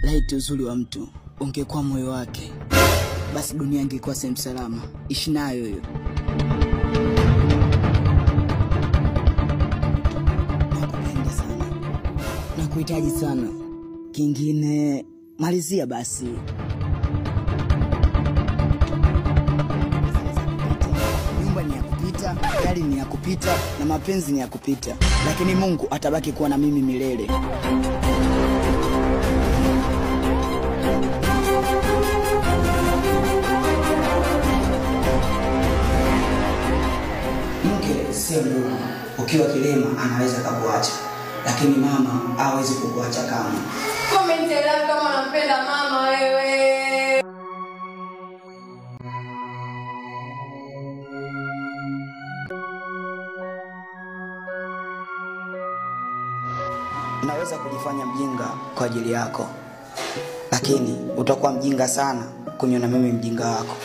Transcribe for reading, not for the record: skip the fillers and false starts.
Laiti uzuri wa mtu ungekuwa moyo wake, basi dunia ingekuwa sehemu salama. Ishi nayo hiyo. Nakupenda sana, nakuhitaji sana. Kingine malizia basi. Nyumba ni ya kupita, gari ni ya kupita, na mapenzi ni ya kupita, lakini Mungu atabaki kuwa na mimi milele. Mke sio ndugu. Ukiwa kilema anaweza kukuacha, lakini mama hawezi kukuacha kamwe. Comment love kama unampenda mama wewe. Naweza kujifanya mjinga kwa ajili yako, lakini utakuwa mjinga sana kuniona mimi mjinga wako.